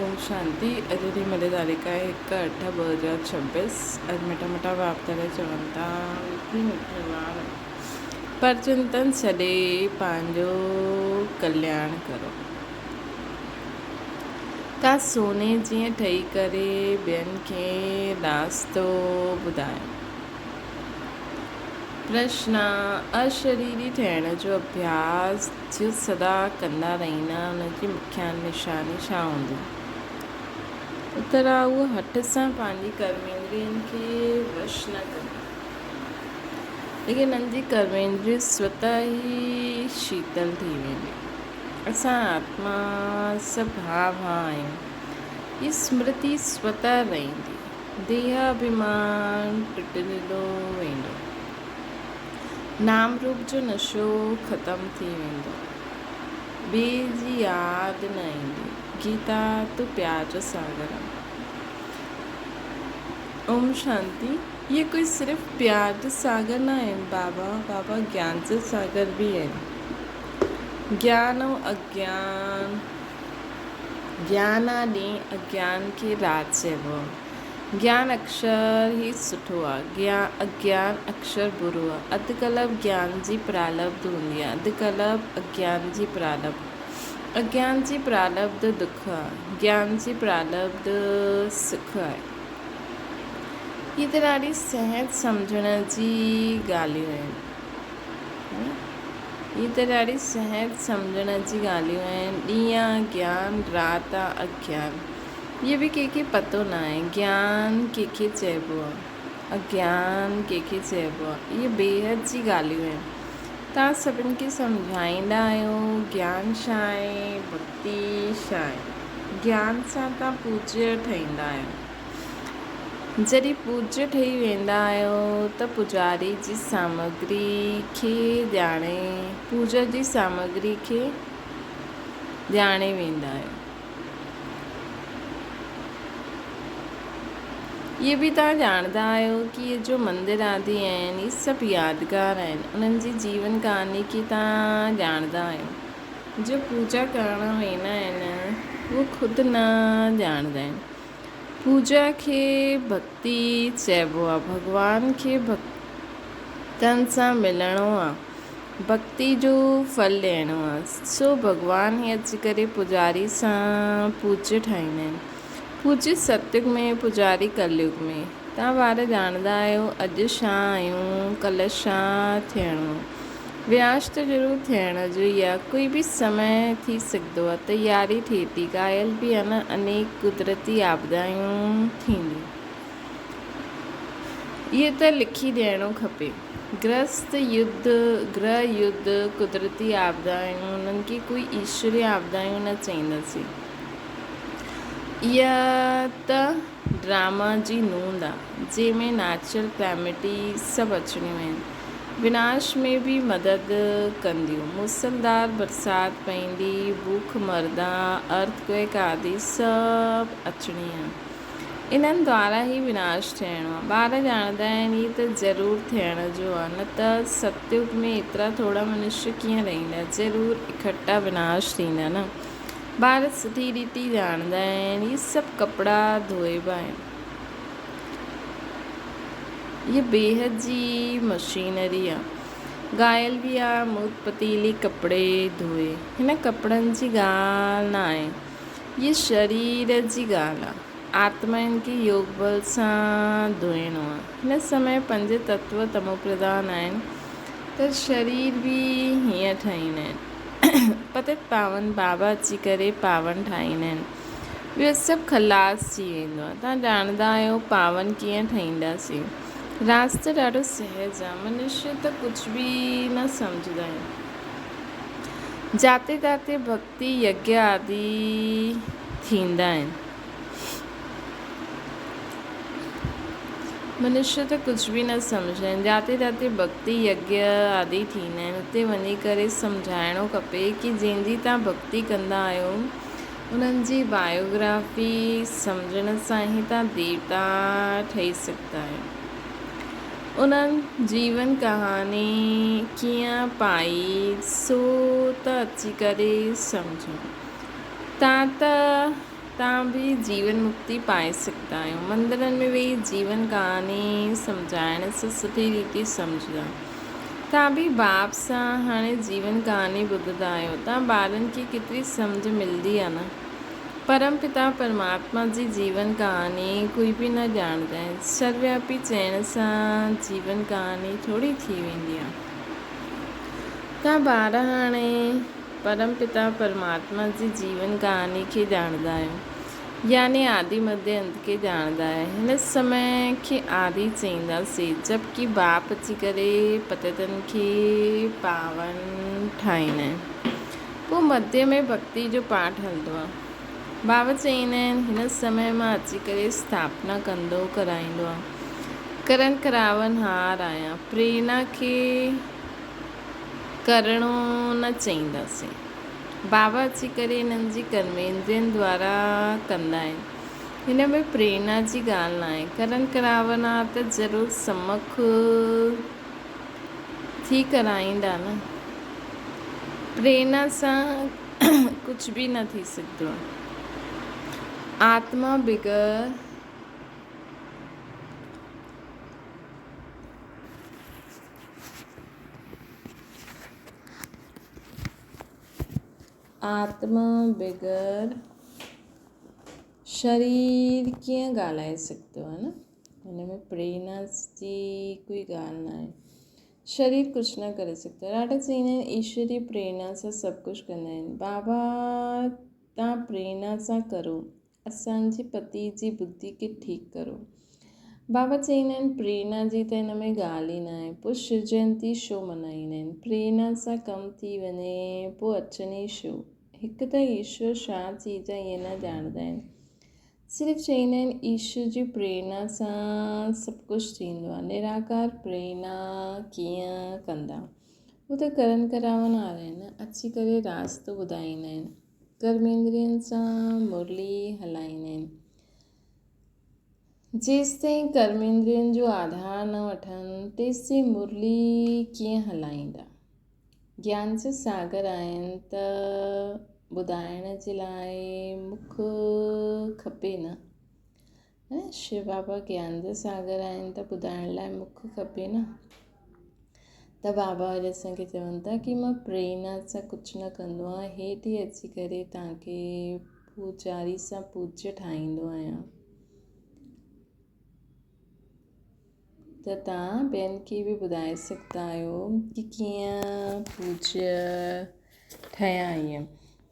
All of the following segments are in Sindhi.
اوم شانتي اڄ جي مڏي تاريخ آهي هڪ اٺ 2026 اڄ مٺا مٺا باپ دادا چون ٿا مٺي مٺي وار پر چنتن ڇڏي پنهنجو ڪلياڻ ڪرو تان سوني جيئن ٺهي ڪري ٻين کي راستو ٻڌايو. پرشن، اشريري ٺهڻ جو اڀياس جو سدا ڪندا رهندا ان جي مکيه نشاني ڇا هوندي؟ اتر، اهو هٺ سان پنهنجي ڪرميندرين کي وش نه ڪندا، ليڪن انهن جي ڪرميندريون سوته ئي شيتل ٿي وينديون. اسان آتما سڀ ڀاء ڀاء آهيون، هي سمرتي سوته رهندي. ديهه اڀيمان ٽٽندو ويندو. نام روپ جو نشو ختم ٿي ويندو. ٻئي جي ياد نه ايندي. گيتا تون پيار جو ساگر آن. اوم شانتي. اهي ڪوئي صرف پيار جو ساگر نه آهن بابا، بابا گيان جو ساگر به آهن. گيان ۽ اگيان. گيان آ ڏينهن اگيان کي رات چئبو آ. گيان اڪشر ئي سٺو آ، اگيان اڪشر برو آ. اڌ ڪلپ گيان جي پرالبڌ هوندي آ، اڌ ڪلپ اگيان جي پرالبڌ. اگيان جي پرالبڌ دک آ، گيان جي پرالبڌ سک آهي. هي ته ڏاڍي سهج سمجهڻ جي ڳالهيون آهن. هي ته ڏاڍي سهج سمجهڻ جي ڳالهيون آهن. ڏينهن آ گيان، رات آ اگيان. اهو به ڪنهن کي پتو ناهي. گيان ڪنهن کي چئبو آ، اگيان ڪنهن کي چئبو آ. اهي بيحد جي ڳالهيون آهن. توهان سڀن کي سمجهائيندا آهيو گيان ڇا آهي، ڀڳتي ڇا آهي. گيان سان توهان پوڄيه ٺهيندا آهيو. جڏهن پوڄيه ٺهي ويندا آهيو ته پوڄاري جي سامگري کي ڄاڻي پوڄا جي سامگري کي ڄاڻي ويندا آهيو. اهي به توهان ڄاڻندا آهيو ڪي اهي جو مندر آدي آهن اهي سڀ يادگار آهن انهن جي جيون ڪهاڻي کي توهان ڄاڻندا آهيو. جو پوڄا ڪرڻ ويندا آهن اهو خود نه ڄاڻندا آهن. پوڄا کي ڀڳتي چئبو آ. ڀڳوان کي ڀڳتن سان ملڻو آ. ڀڳتي جو ڦل ڏيڻو آ. سو ڀڳوان ئي اچي ڪري پوڄاري سان پوڄ ٺاهيندا آهن. پوڄ ستيگ ۾ پوڄاري ڪليگ ۾. توهان ٻار ڄاڻندا آهيو اڄ ڇا آهيون ڪلهه ڇا ٿيڻو آ. وياش ته ضرور ٿيڻ جو ئي آ. ڪوئي به سمي ٿي سگهندو آ. تياري ٿئي ٿي. گهايل به آ نه انيڪ قدرتي آپدايون ٿينديون. اهو ته لکي ڏيڻو کپي. گرهست يڌ، گرهه يڌ، قدرتي آپدايون، انهن کي ڪوئي ايشوري آپدايون نه چئينداسين. اها ته ڊراما جي نوند آ، جنهن ۾ نيچرل ڪليمٽي سڀ اچڻيون آهن. وناش ۾ به مدد ڪنديون. موسلڌار برسات پئيندي، بک مردا، ارٿ ڪوئيڪ آدي سڀ اچڻي آ. انهن دوارا ئي وناش ٿيڻو آ. ٻار ڄاڻندا آهن هي ته ضرور ٿيڻ جو آ، نه ته ستيوگ ۾ ايترا ٿورا منشيه ڪيئن رهندا؟ ضرور اڪٺا وناش ٿيندا نه. ٻار سٺي ريتي ڄاڻندا آهن هي سڀ ڪپڙا ڌوئبا آهن. هيء بيحد جي مشينري آ. گائل به آ موت پتيلي ڪپڙي ڌوئي. هن ڪپڙن جي ڳالهه نه آهي. هيء شرير جي ڳالهه آ. آتمائن کي يوگ بل سان ڌوئڻو آ. هن سمي پنج تتو تموپرڌان آهن ته شرير به هيئن ٺاهيندا آهن. پتت پاون بابا اچي ڪري پاون ٺاهيندا آهن. ٻيو سڀ خلاص ٿي ويندو آهي. توهان ڄاڻندا آهيو پاون ڪيئن ٺهينداسين. راز ته ڏاڍو سهج آهي. منشيه ته ڪجهه به نه سمجهندا آهن. جاتي تاتي ڀڳتي يگيا آدي ٿيندا آهن. منشيه ته ڪجهه به نه سمجهندا آهن. جاتي تاتي ڀڳتي يگيا آدي ٿيندا آهن. اتي وڃي ڪري سمجهائڻو کپي ڪي جنهن جي توهان ڀڳتي ڪندا آهيو انهن جي بايوگرافي سمجهڻ سان ئي توهان ديوتا ٺهي سگهندا آهيو. انهن جيون ڪهاڻي ڪيئن پائي سو ته اچي ڪري سمجهو. توهان ته توهان به جيون مڪتي پائي سگهندا آهيو. مندرن ۾ ويهي جيون ڪهاڻي سمجهائڻ سان سٺي ريتي سمجهندا. توهان به باپ سان هاڻي جيون ڪهاڻي ٻڌندا آهيو. توهان ٻارن کي ڪيتري سمجهه ملندي آهي نه. پرم پتا پرماتما جي جيون ڪهاڻي ڪوئي به نه ڄاڻندا آهن. سروياپي چئڻ سان جيون ڪهاڻي ٿوري ٿي ويندي آهي. توهان ٻار هاڻي پرم پتا پرماتما جي جيون ڪهاڻي کي ڄاڻندا آهيو، يعني آدي مڌي انت کي ڄاڻندا آهيو. هن سمي کي آدي چئينداسين، جبڪه باپ اچي ڪري پتيتن کي پاون ٺاهيندا آهن. پوء مڌي ۾ ڀڳتي جو پاٺ هلندو آهي. بابا چئيندا آهن، هن سمي مان اچي ڪري اسٿاپنا ڪندو ڪرائيندو آهيان. ڪرڻ ڪراونهار آهيان. پريرنا کي ڪرڻو نه چئينداسين. بابا اچي ڪري انهن جي ڪرميندرين دوارا ڪندا آهن. هن ۾ پريرنا جي ڳالهه ناهي. ڪرڻ ڪراونهار ته ضرور سمک ٿي ڪرائيندا نه. پريرنا سان ڪجهه به نه ٿي سگهندو آهي. آتما بغير. آتما بغير شرير ڪيئن ڳالهائي سگهندو آهي نه؟ هن ۾ پريرنا جي ڪوئي ڳالهه نه آهي. شرير ڪجهه نه ڪري سگهندو. ڏاڍا چئيندا آهن ايشوري پريرنا سان سڀ ڪجهه ڪندا آهن. بابا تان پريرنا سان ڪرو. اسان جي پتي جي ٻڌي کي ٺيڪ ڪرو. بابا چئيندا آهن پريرنا جي ته هن ۾ ڳالهه ئي ناهي. پوء شو جينتي شو ملهائيندا آهن. پريرنا سان ڪم ٿي وڃي پوء اچن ئي شو. هڪ ته ايشور ڇا چيز آهي اهي نه ڄاڻندا آهن. صرف چئيندا آهن ايشور جي پريرنا سان سڀ ڪجهه ٿيندو آهي. نراڪار پريرنا ڪيئن ڪندا. هو ته ڪرن ڪراون وارا آهن نه. اچي ڪري راستو ٻڌائيندا آهن. ڪرميندرين سان مرلي هلائيندا آهن. جيستائين ڪرميندرين جو آڌار نه وٺن، تيستائين مرلي ڪيئن هلائيندا؟ گيان جا ساگر آهن ته ٻڌائڻ جي لاء مک کپي نه. شو بابا گيان جا ساگر آهن ته ٻڌائڻ لاء مک کپي نه. ته بابا وري اسان کي چون ٿا ڪي مان پريرنا سان ڪجهه نه ڪندو آهيان، هيٺ ئي اچي ڪري توهان کي پوڄاري سان پوڄ ٺاهيندو آهيان ته توهان ٻين کي به ٻڌائي سگهندا آهيو ڪي ڪيئن پوڄ ٺهيا آهن.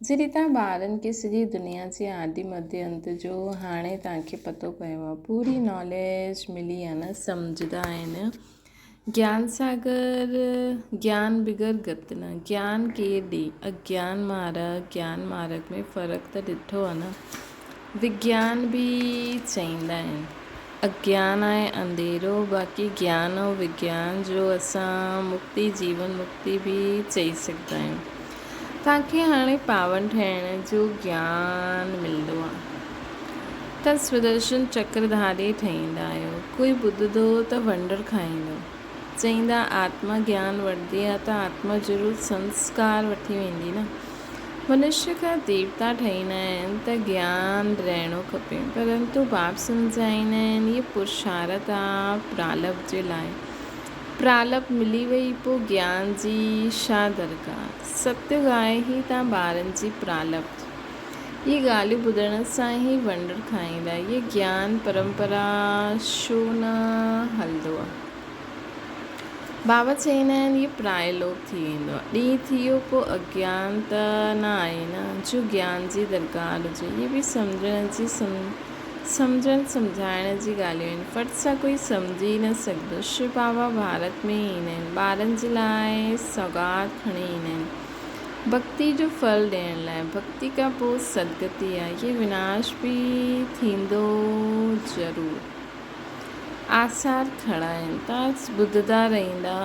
جڏهن توهان ٻارن کي سڄي دنيا جي آدي مڌي انت جو هاڻي توهان کي پتو پيو آهي، پوري ناليج ملي آهي نه، سمجهندا آهن. گيان ساگر گيان بغير گت نه، گيان ڪير ڏئي؟ اگيان مارگ گيان مارگ ۾ فرق ته ڏٺو آهي نه. وگيان به چئيندا آهن. اگيان آهي انڌيرو، باقي گيان ۽ وگيان جو اسان مڪتي جيون مڪتي به چئي سگهندا آهيون. توهان کي هاڻي پاون ٺهڻ جو گيان ملندو آهي ته سودرشن چڪر ڌاري ٺهيندا آهيو. ڪوئي ٻڌندو ته ونڊر کائيندو. چئيندا آتما گيان وٺندي آهي ته آتما ضرور سنسڪار وٺي ويندي نه. منشيء کان ديوتا ٺهيندا آهن ته گيان رهڻو کپي. پرنتو باپ سمجهائيندا آهن هيء پرشارٿ آ پرالب جي لاء. پرالب ملي وئي پوء گيان جي ڇا درڪار. ستيگ آهي هي تان ٻارن جي پرالبڌ. اهي ڳالهيون ٻڌڻ سان ئي ونڊر کائيندا. هيء گيان پرمپرا ڇو نه هلندو آ. بابا چئيندا آهن هيء پرائي لوڪ ٿي ويندو آ. ڏينهن ٿي ويو پوء اگيان ته نه آهي نه جو گيان جي درڪار هجي. اهي به سمجهڻ جي سمجهڻ سمجهائڻ جي ڳالهيون آهن. فٽ سان ڪوئي سمجهي ئي نه سگهندو. شو بابا ڀارت ۾ ئي ايندا آهن. ٻارن جي لاء سوغات کڻي ايندا آهن. ڀڳتي جو ڦل ڏيڻ لاء. ڀڳتي کان پوء سدگتي آهي. هي وناش به ٿيندو ضرور. آثار ڪھڙا آھن؟ توھان ٻڌندا رھندا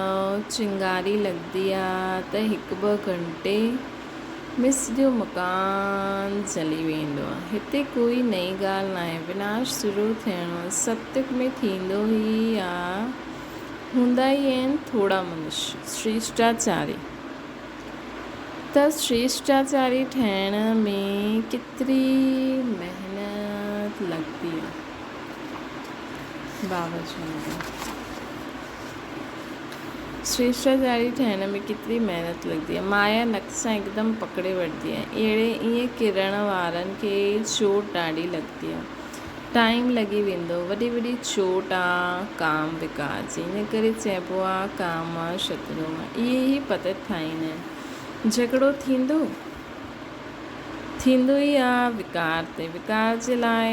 چنگاري لڳندي آ ته ھڪ ٻه گھنٽي ۾ سڄو مڪان جلي ويندو آ. ھتي ڪوئي نئين ڳالھ ناھي. وناش شروع ٿيڻو آ. ستيگ ۾ ٿيندو ئي آ. ھوندا ئي آھن ٿورا منش شريشٽاچاري. ته شريشٽاچاري ٺهڻ ۾ ڪيتري محنت. محنت لڳندي آ. بابا چوندا. شريشٽاچاري ٺهڻ ۾ ڪيتري محنت لڳندي آهي. مايا نڪ سان هڪدم پڪڙي وٺندي آهي. اهڙي ائين ڪرڻ وارن کي چوٽ ڏاڍي لڳندي آهي. ٽائيم لڳي ويندو. وڏي وڏي چوٽ آ ڪام وڪار جي. ان ڪري چئبو آ ڪام آ شترو آ. اهي ئي پتت ٺاهيندا آهن. جهڳڙو ٿيندو ٿيندو ئي آ وڪار تي. وڪار جي لاء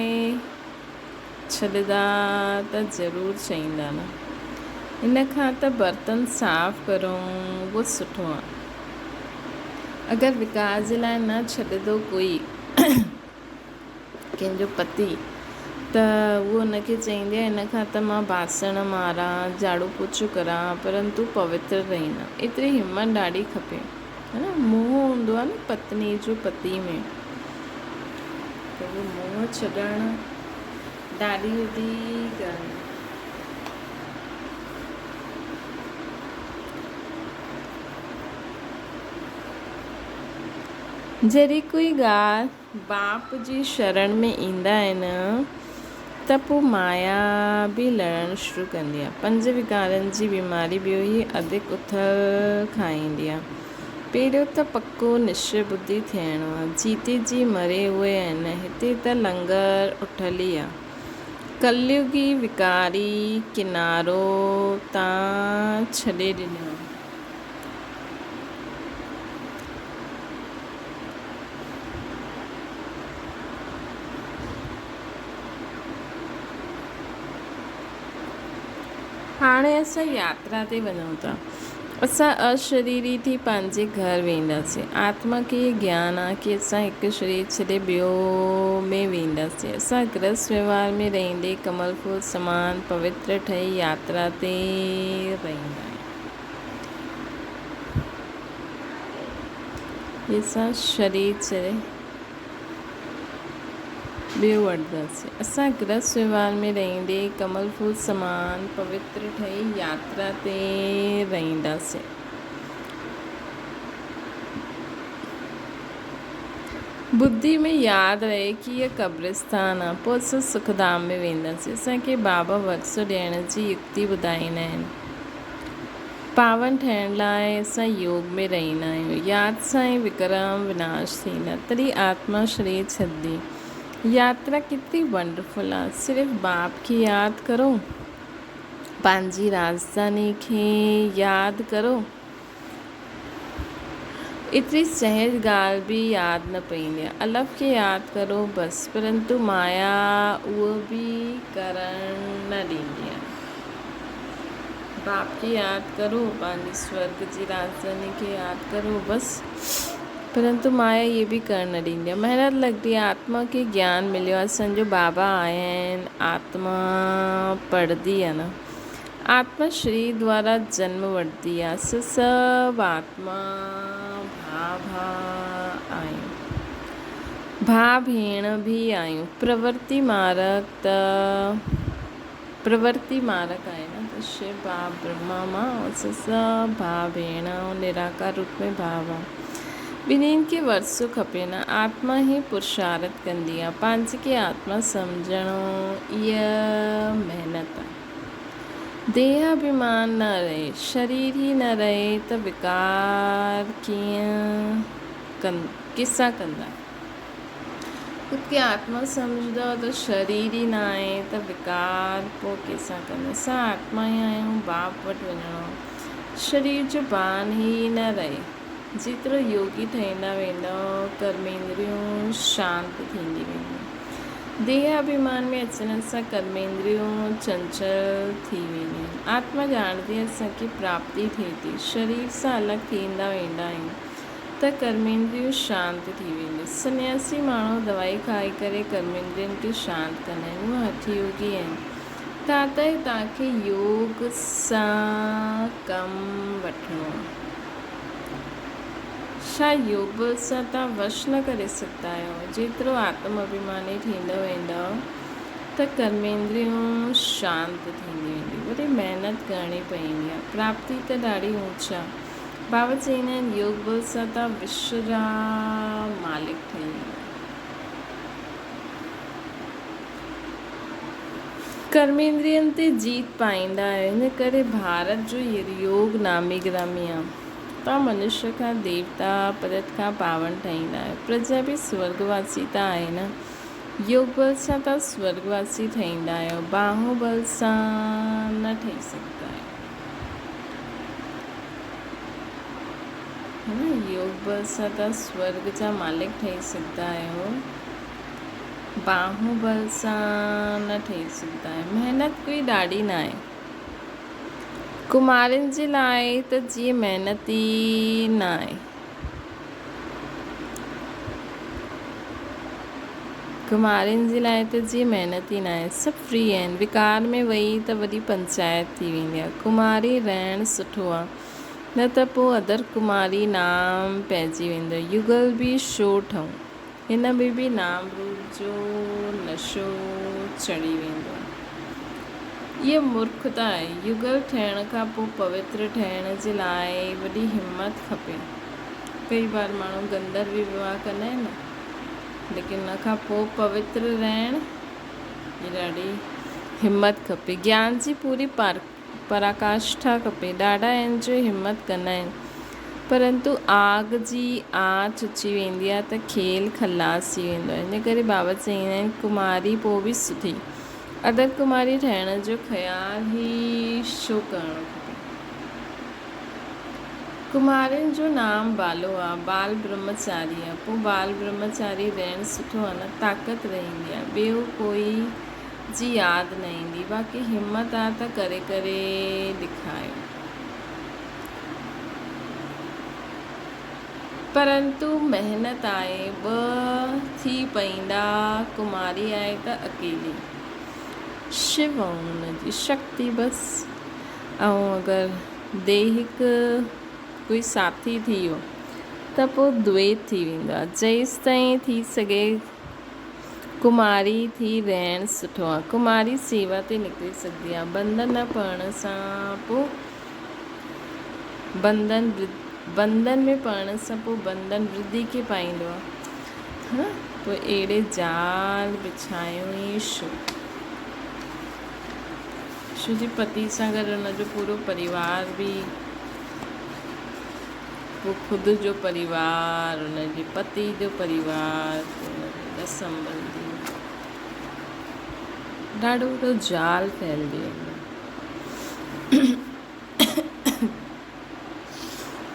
ڇڏدا ته ضرور چئيندا نه. ان کان ته برتن صاف ڪرون اهو سٺو آ. اگر وڪار جي لاء نه ڇڏندو ڪوئي ڪنهن جو پتي ته اهو ان کي چئيندي آ ان کان ته مان باسڻ ماران، جهاڙو پوڇو ڪران پرنتو پوتر رهيندم. ايتري همت ڏاڍي کپي. ها نه موهه هوندو آ نه پتني جو پتي ۾. ته اهو موهه ڇڏڻ ڏاڍي وڏي ڳالهه آهي. جڏهن ڪوئي ڳالهه باپ جي شرڻ ۾ ايندا آهن ته پوء مايا به لڙڻ شروع ڪندي آهي. پنج وڪارن جي بيماري ٻيو هي اڌڪ اٿل کائيندي آهي. پهريون ته پڪو نشچي ٻڌي ٿيڻو آ. جيتي جي مري اهي آهن. هتي ته لنگر اٺل ئي آ. ڪليوگي وڪاري ڪنارو تان ڇڏي ڏنو آ. هاڻي اسان ياترا تي وڃون ٿا. اسان اشريري ٿي پنهنجي گهر وينداسين. آتما کي هي گيان آ ڪي اسان هڪ شرير ڇڏي ٻيو ۾ وينداسين. اسان گرهست وهنوار ۾ رهندي ڪمل ڦول سمان پوتر ٺهي ياترا تي رهندا آهيون. هي اسان شرير ڇڏي ٻيو وٺنداسين. اسان گرهست وهنوار ۾ رهندي ڪمل ڦول سمان پوتر ٺهي ياترا تي رهنداسين. ٻڌي ۾ ياد رهي ڪي هيء قبرستان آ، پوء اسان سک ڌام ۾ وينداسين. اسان کي بابا ورثو ڏيڻ جي يڪتي ٻڌائيندا آهن. پاون ٺهڻ لاء اسان يوگ ۾ رهندا آهيون. ياد سان ئي وڪرم وناش ٿيندا، تڏهن آتما شرير ڇڏندي. ياترا ڪيتري ونڊرفل آ. صرف باپ کي ياد ڪرو، پنهنجي راڄڌاني کي ياد ڪرو. ايتري سهج ڳالهه به ياد نه پئيندي آ. الف کي ياد ڪرو بس، پرنتو مايا اهو به ڪرڻ نه ڏيندي آ. باپ کي ياد ڪرو، پنهنجي سورڳ جي راڄڌاني کي ياد ڪرو بس، پرنتو مايا اهي به ڪرڻ نه ڏيندي آ. محنت لڳندي آ. آتما کي گيان مليو آ، اسان جو بابا آيا آهن، آتما پڙهندي آ نه. آتما شرير دوارا جنم وٺندي آ. اسان سڀ آتما ڀاء ڀاء آهيون. ڀاء ڀيڻ به آهيون. پرورتي مارگ ته پرورتي مارگ آهي نه ته شو ڀاء برهما مان اسان سڀ ڀاء ڀيڻ ۽ نراڪار روپ ۾ ڀاء ڀاء. ٻنهين کي ورثو کپي نه. آتما ئي پرشارٿ ڪندي آ. پنهنجي کي آتما سمجهڻ اها محنت آ. ديهه اڀيمان نه رهي، شرير ئي نه رهي ته وڪار ڪيئن ڪسان ڪندا؟ خود کي آتما سمجهندؤ ته شرير ئي نه آهي ته وڪار پوء ڪيسان ڪندا؟ اسان آتما ئي آهيون، باپ وٽ وڃڻو آهي. شرير جو ڀان ئي نه رهي. جيترو يوگي ٺهندا ويندؤ، ڪرميندريون شانت ٿيندي وينديون. ديهه اڀيمان ۾ اچڻ سان ڪرميندريون چنچل ٿي وينديون آهن. آتما ڄاڻندي اسان کي پراپتي ٿئي ٿي. شرير سان الڳ ٿيندا ويندا آهيون ته ڪرميندريون شانت ٿي وينديون. سنياسي ماڻهو دوائي کائي ڪري ڪرميندرين کي شانت ڪندا آهن. اهي هٺ يوگي آهن. تان ته توهان کي يوگ سان ڪم وٺڻو آهي. ڇا يوگ سان توهان وش نه ڪري سگهندا آهيو؟ جيترو آتم اڀيماني ٿيندو ويندؤ ته ڪرميندريون شانت ٿينديون وينديون. وڏي محنت ڪرڻي پوندي آهي. پراپتي ته ڏاڍي اوچ آهي. بابا چوندا آهن يوگ بل سان توهان وشو جا مالڪ ٺهي ويندا. ڪرميندرين تي جيت پائيندا آهيو، ان ڪري ڀارت جو يوگ نامي گرامي آهي. توهان منشيه کان ديوتا، پرت کان پاون ٺهيندا آهيو. پرجا به سورڳ واسي ته آهي نه. يوگ بل سان توهان سورڳ واسي ٺهيندا آهيو، باهو بل سان نه ٺهي سگهندا آهيو. ها نه، يوگ بل سان توهان سورڳ جا مالڪ ٺهي سگهندا آهيو. باهوبل سان نه ٺهي سگهندا آهيو. محنت ڪوئي ڏاڍي ناهي. ڪمارين جي لاء ته جيئن محنت ئي ناهي. ڪمارين جي لاء ته جيئن محنت ئي ناهي. سڀ فري آهن. وڪار ۾ وئي ته وڏي پنچائت ٿي ويندي آهي. ڪماري رهڻ سٺو آهي. نه ته پوء ادر ڪماري نام پئجي ويندو. يگل به شو ٺهون. هن ۾ به نام روپ جو نشو چڙهي ويندو آهي. اها مورکتا آهي. يگل ٺهڻ کان پوء پوتر ٺهڻ جي لاء وڏي همت کپي. ڪئي بار ماڻهو گندروي وواهه ڪندا آهن نه، ليڪن ان کان پوء پوتر رهڻ جي ڏاڍي همت کپي. گيان جي پوري پراڪاشٺا کپي. ڏاڍا آهن جو همت ڪندا آهن، پرنتو آگ جي آنچ اچي ويندي آهي ته کيل خلاص ٿي ويندو آهي. ان ڪري بابا چئيندا آهن ڪماري پوء به سٺي. ادر ڪماري ٺهڻ جو خيال ئي ڇو ڪرڻو کپي. ڪمارين جو نام بالو آ، بال برهمچاري آ. پوء بال برهمچاري رهڻ سٺو آ نه، طاقت رهندي آ. ٻيو ڪوئي جي ياد نه ايندي. باقي همت آ ته ڪري ڪري ڏيکايو. پرنتو محنت آهي، ٻه ٿي پئيندا، ڪماري آهي ته اڪيلي. شو ۽ ان جي شڪتي بس. ۽ اگر ديهڪ ڪوئي ساٿي ٿي ويو ته پوء دويت ٿي ويندو آهي. جيستائين ٿي سگهي ڪماري ٿي رهڻ سٺو آهي. ڪماري سيوا تي نڪري سگهندي آهي. بنڌن نه پوڻ سان پوء بنڌن بنڌن ۾ پوڻ سان پوء بنڌن ورڌي کي پائيندو آهي. ها پوء اهڙي جال بڇايون ئي شو. شو جي پتي سان گڏ ان جو پورو پريوار به پوء خود جو پريوار، ان جي پتي جو پريوار، پوء ان جي رسم بندي. ڏاڍو وڏو جال ڦهلجي ويندو آهي.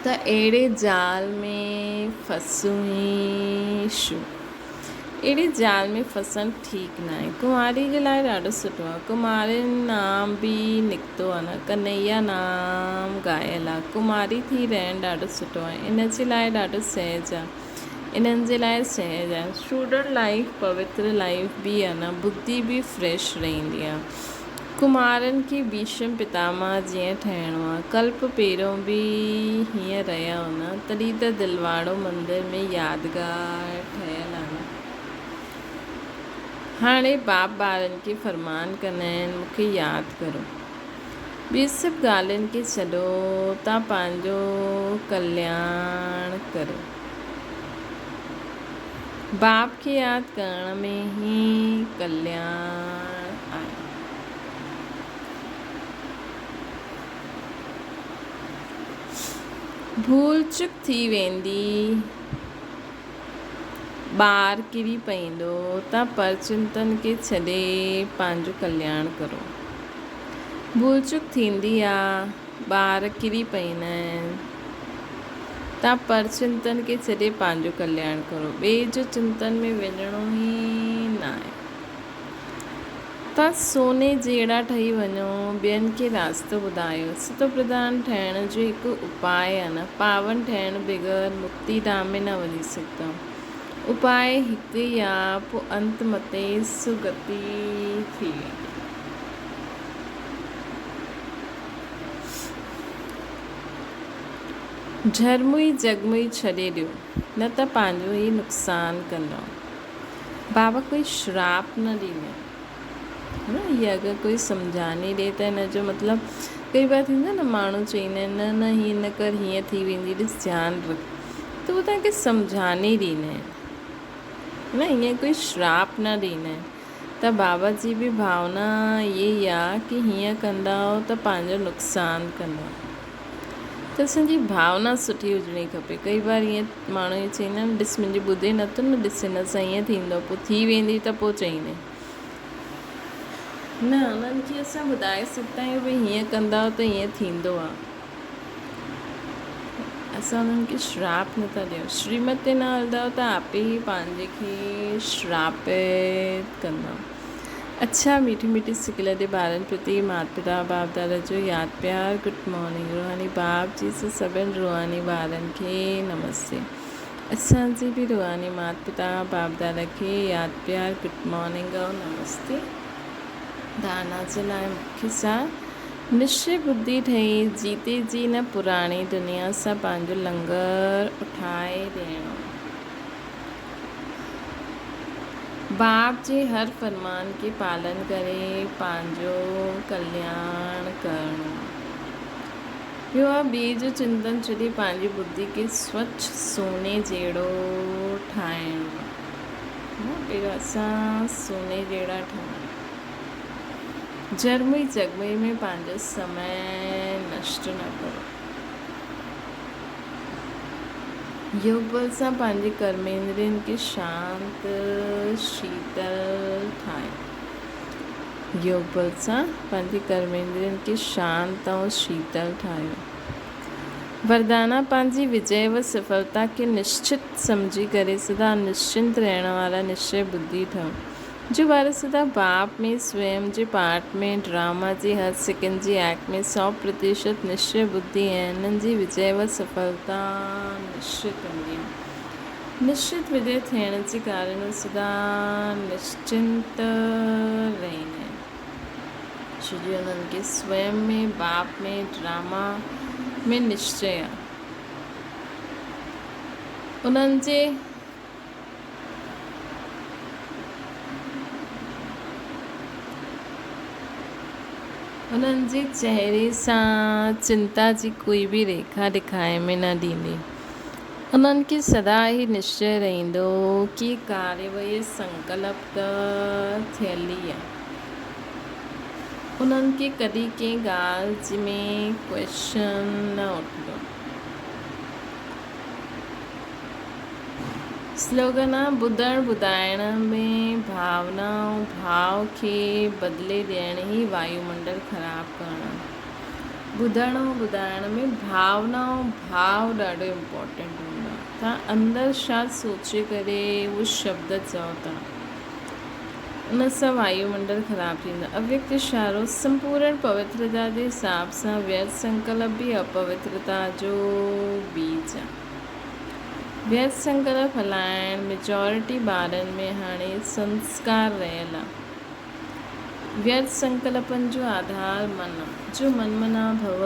ته اهڙي جال ۾ ڦسون ئي ڇو؟ اهڙي جال ۾ ڦسڻ ٺيڪ ناهي. ڪنواري جي لاء ڏاڍو سٺو آهي. ڪمارين نام به نڪتو آهي نه، ڪنهيا نام ڳايل آهي. ڪماري ٿي رهڻ ڏاڍو سٺو آهي. ان جي لاء ڏاڍو سهج آهي. انهن جي لاء سهج آهي. اسٽوڊنٽ لائيف پوتر لائيف به آهي نه، ٻڌي به فريش رهندي آهي. ڪمارن کي ڀيشم پتاماه جيئن ٺهڻو آ. ڪلپ پهريون به هيئن رهيا هو نه، تڏهن ته دلواڙو مندر ۾ يادگار ٺهيل آ نه. هاڻي باپ ٻارن کي فرمان ڪندا آهن، مون کي ياد ڪرو. ٻين سڀ ڳالهين کي ڇڏو، تان پنهنجو ڪلياڻ ڪريو. باپ کي ياد ڪرڻ ۾ ئي ڪلياڻ آهي. ڀول چڪ ٿي ويندي، ٻار ڪري پئيندو ته پرچنتن کي ڇڏي پنهنجو ڪلياڻ ڪرو. ڀول چڪ ٿيندي آ. ٻار ڪري پئيندا آهن. تان پر چنتن کي ڇڏي پنهنجو ڪلياڻ ڪرو. ٻئي جو چنتن ۾ وڃڻو ئي ناهي. تان سوني جهڙا ٺهي وڃو، ٻين کي راستو ٻڌايو. ستو پرڌان ٺهڻ جو هڪ اپاء آهي نه. پاون ٺهڻ بغير مڪتي ڌام ۾ نه وڃي سگهندؤ. اپاء هڪ ئي آ، پوء انت متي سگتي ٿي ويندي. جھرموئي جڳموئي ڇڏي ڏيو، نه ته پنهنجو ئي نقصان ڪندؤ. بابا ڪوئي شراپ نه ڏيندو آهي. نه هي اگر ڪوئي سمجھاني ڏي ته ان جو مطلب ڪئي بار ٿيندو آهي نه ماڻهو چئيندا آهن نه نه هيئن نه ڪر هيئن ٿي ويندي ڏس ڌيان رک ته هو توهان کي سمجھاني ڏيندا آهن نه هيئن ڪوئي شراپ نه ڏيندا آهن. ته بابا جي به ڀاونا اها ئي آ ڪي هيئن ڪندؤ ته پنهنجو نقصان ڪندؤ. ته اسان جي ڀاونا سٺي هجڻي کپي. ڪئي بار ائين ماڻهو ائين چئيندا آهن ڏس منهنجي ٻڌي نٿو نه ڏس هن سان ائين ٿيندو پوء ٿي ويندي ته پوء چئيندين. نه انهن کي اسان ٻڌائي سگهندا آهيون ڀئي هيئن ڪندؤ ته هيئن ٿيندو آ. اسان انهن کي شراپ نه ٿا ڏيون. شريمت تي نه هلندؤ ته آپي ئي پنهنجي کي شراپت ڪندؤ. اڇا ميٺي ميٺي سڪيلڌي ٻارن پرتي مات پتا باپ دادا جو ياد پيار گڊ مارننگ روحاني باپ جي سان سڀن روحاني ٻارن کي نمستي اسان جي به روحاني مات پتا باپ دادا کي ياد پيار گڊ مارننگ ۽ نمستي ڌارنا جي لاء مکي سار نشچي ٻڌي ٺهي جيتي جي نه پراڻي دنيا سان پنهنجو لنگر اٺائي ڏيڻو. باپ جي هر فرمان کي پالن ڪري پنهنجو ڪلياڻ ڪرڻو. ٻيو آ ٻئي جو چنتن ڇڏي پنهنجي ٻڌي کي سوڇ سوني جهڙو ٺاهڻو. پهريون اسان سوني جهڙا ٺهون. جرمئي جڳمئي ۾ پنهنجو سمي نشٽ نه ڪرو. يوگ بل سان پنهنجي ڪرميندرين کي شانت شيتل ٺاهيو. يوگ بل سان پنهنجي ڪرميندرين کي شانت ۽ شيتل ٺاهيو. وردانا پنهنجي وجئه و سڦلتا کي نشچت سمجهي ڪري سدا نشچنت رهڻ وارا نشچي ٻڌي ٺهو. جو وارث ادا باپ ۾ سويم جي پارٽ ۾ ڊراما جي هر سيڪنڊ جي ايڪٽ ۾ 100% نشچي ٻڌي ۽ انهن جي وجئه و سڦلتا نشچت هوندي آهي. نشچت وجئه ٿيڻ جي ڪارڻ هو سدا نشچنت رهندا آهن ڇو جو انهن کي سويم ۾ باپ ۾ ڊراما ۾ نشچي آهي. انهن جي. انهن جي چهري سان چنتا جي ڪوئي به ريکا ڏکائي ۾ نه ڏيندي. انهن کي سدا هي نشچي رهندو ڪي ڪاريه و هي سنڪلپ ته ٿيل ئي آهي. انهن کي ڪڏهن ڪنهن ڳالهه جي ۾ ڪوئسچن نه اٿندو. سلوگن آ ٻڌڻ ٻڌائڻ ۾ ڀاونا ۽ ڀاو کي بدلي ڏيڻ ئي وايو منڊل خراب ڪرڻ آ. ٻڌڻ ۽ ٻڌائڻ ۾ ڀاونا ۽ ڀاو ڏاڍو امپورٽنٽ هوندو آ. توهان اندر ڇا سوچي ڪري اهو شبد چئو ٿا ان سان وايو منڊل خراب ٿيندو آ. اويڪت اشارو سمپورڻ پوترتا جي حساب سان ويرٿ سنڪلپ به اپوترتا جو بيج آ. ويرٿ سنڪلپ هلائڻ ميجارٽي ٻارن ۾ هاڻي سنسڪار رهيل آ. ويرٿ سنڪلپن جو آڌار من آ، جو من منا ڀو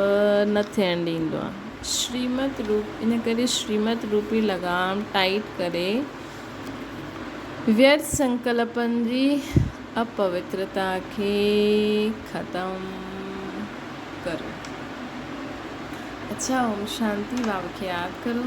نه ٿيڻ ڏيندو آ. شريمت روپ ان ڪري شريمت روپي لغام ٽائيٽ ڪري ويرٿ سنڪلپن جي اپوترتا کي ختم ڪريو. اڇا اوم شانتي بابا کي ياد ڪرو.